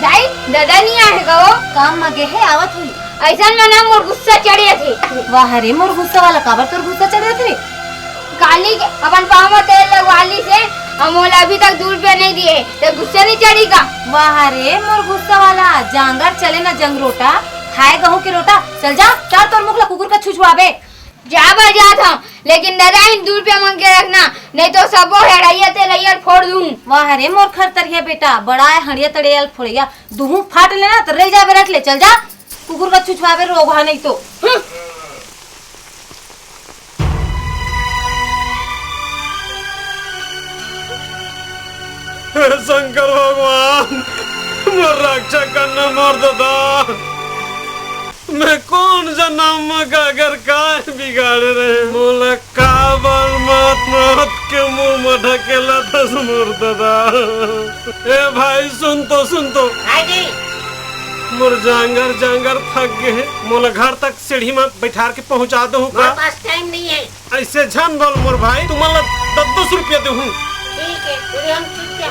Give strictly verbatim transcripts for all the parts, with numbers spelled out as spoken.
दाई, दादा नहीं आए हे का वो? काम म गे हे, आवत होही। अइसन में ना मोर गुस्सा चढ़ जाथे। वाह रे, मोर गुस्सा वाला, काबर तोर गुस्सा चढ़ जाथे रे? काली के अपन पाँव म तेल लगवा लिस हे, अउ मोला अभी तक दू रुपया नहीं दिए हे, त गुस्सा नहीं चढ़ही का? वाह रे, मोर गुस्सा वाला, जांगर चले ना जंगरोटा, खाए गहूं के रोटा। चल जा, चार तोर मुख ला कुकुर का छुछुआबे। जा बर जात हंव, लेकिन दादा, इन दू रुपया मांग के रखना, नहीं तो सबो हड़ैया तेलैया फोड़ दूं। वाह रे मोर खरतरिया बेटा, बड़ा है हड़िया तड़िया फोड़ैया, दुहू फाट लेना तो रह जाबे, रख ले, चल जा, कुकुर का छुछुआबे रोगहा नहीं तो। हम्म। हे शंकर भगवान, मोर रक्षा करना मोर दादा। मैं कोन जनम म काकर काय बिगाड़े रहे, मोला काबर मौत मौत के मुंह म ढकेलत हस मोर दादा। ए भाई, सुन तो, सुन तो। हाँ जी। मोर जांगर जांगर थक गे हे, मोला घर तक सीढ़ी म बैठार के पहुंचा दहू का? मोर पास टाइम नहीं है। अइसे झन बोल मोर भाई, तुमन ला दस दस रुपया देहूं। ठीक है, पूरे हम चुप जा।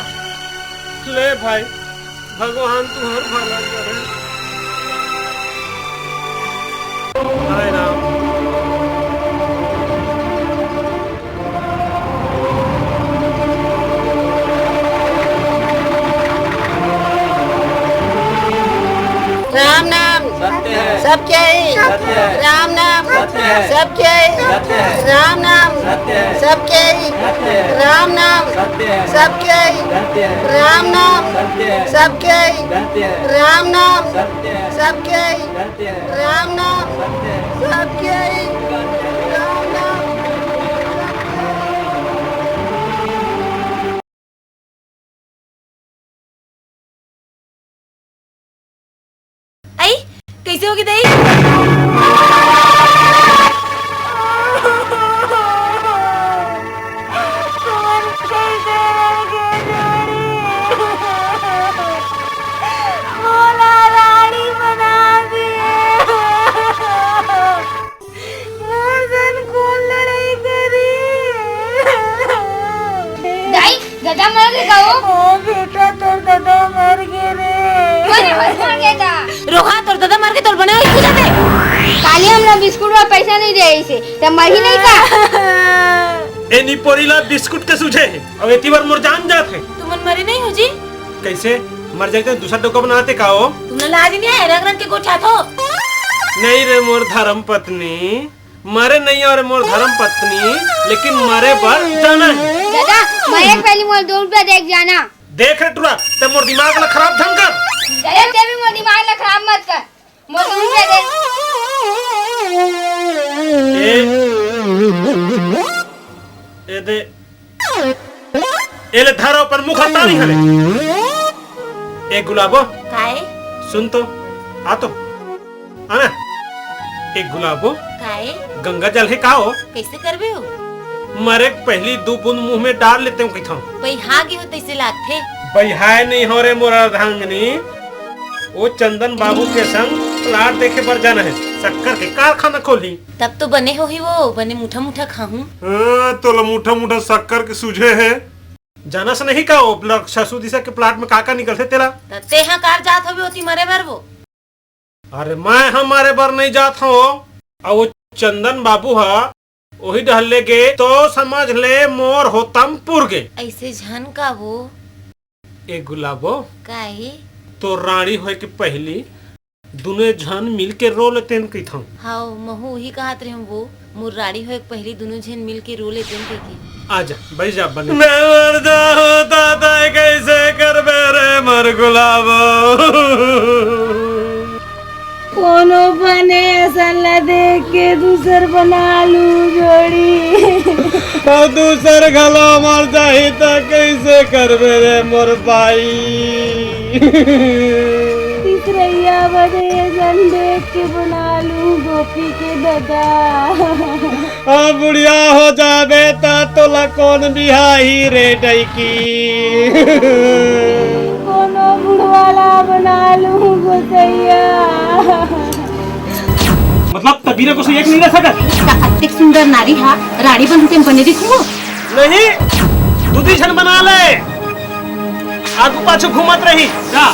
ले भाई, भगवान तुहर भला करे। हाय राम। राम नाम सत्य है। सबके ही। सत्य है। राम नाम सत्य है। सबके ही। सत्य है। राम नाम सत्य है। सबके ही। सत्य है। राम नाम सत्य है। सबके ही। सत्य है। राम नाम सत्य है। सबके ही। सत्य है। राम नाम सत्य है। सबके ही। सत्य है। राम नाम सत्य है। सबके ही। राम नाम। आई, कैसे होगी दाई? मोला रानी बना दिए। मोर जन कोन लड़ाई करी? दाई, ददा मर गे का वो? ओ बेटा, तोर ददा मर गे रे। अरे, बस मर गे ता। रोहा, तोर ददा मर गे, तोर बने होई पूजा दे। काली हमला बिस्कुट बर पैसा नहीं दे इसे, त मरही नहीं का? ए निपोरी ला बिस्कुट के सूझे हे, अउ एती बर मोर जान जात हे। तुमन मरे नहीं हो जी? कैसे? मर जाए तो दूसरा डोका बनाते का हो? तुमला लाज नहीं आए, रंग रंग के गोठियाथो। नहीं रे मोर धर्म पत्नी, मरे नहीं हो रे मोर धर्म पत्नी, लेकिन मरे बर जाना है। दादा, मरे के पहली मोर दो रुपया देख जाना। देख रे टुरा, ते मोर दिमाग ला खराब झन कर। दादा, ते भी मोर दिमाग ला खराब मत कर। मोर दू रुपया दे। ए, ए दे। ए ले धर अपन मुंह खत्ता नहीं हले। ए गुलाबो। काय? सुन तो, आ तो। आना। ए गुलाबो। काय? गंगा जल हे का हो? कैसे करबे हो? मरे के पहली दू बूंद मुंह में डाल लेते हो कथों। बइहा गे हो तैसे लागथे। बइहाए नहीं हो रे मोर अर्धांगिनी। ओ चंदन बाबू के संग प्लाट देखे बर जाना है, शक्कर के कारखाना खोलही। तब तो बने होही वो, बने मुठा मुठा खाहूं। हाँ, तोला मुठा मुठा शक्कर के सूझे है। जानस नहीं का वो ब्लॉक ससुर दिशा के प्लाट में का का निकलथे तेला? त तेहा कार जात होबे ओती मरे बर वो। अरे मैं हा मरे बर नहीं जात हंव। अउ वो चंदन बाबू हा ओही डहर ले गे, तो समझ ले मोर होतम पुर गे। ऐसे झन का वो। ए गुलाबो। काहे? तो रानी होए के पहली दुनो झन मिल के रो लेतेन कहिथंव। हाव, महू उही कहत रहेंव वो, मोर रानी होए के पहली दुनो झन मिल के रो लेतेन कहिके। आजा, बइठ जा बने। मैं मर जाहूं त तैं कइसे करबे रे मोर गुलाबो? कोनो बने असन ला देख के दूसर बना लूं जोड़ी। अउ दूसर घलो मर जाही त कइसे करबे रे मोर बाई? तीसरइया बने असन देख के बना लूं गोपी के ददा। अब बुढ़िया हो जाबे त तोला कोन बिहाही रे डैकी? कोनो बुढ़वा ला बना लूं गोसैया। मतलब तबीरा को सही एक नहीं रह सकत? अतेक सुंदर नारी हा रानी बनहूं तेन बने दिखहूं? नहीं, दू दी झन बना ले, आगू पाछू घूमत रही। जा।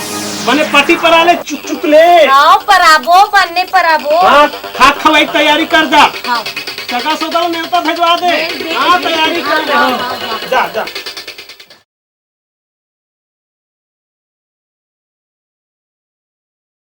बने पाटी परा ले, चुक चुक ले। हाँ, पराबो, बन्ने पराबो। हाँ, खात खवाई के तैयारी कर जा। हाँ। सगा सोदर ल नेवता भेजवा दे। भेज दे। हाँ, तैयारी कर ले। हाँ, हाँ। हाँ, हाँ। जा, जा।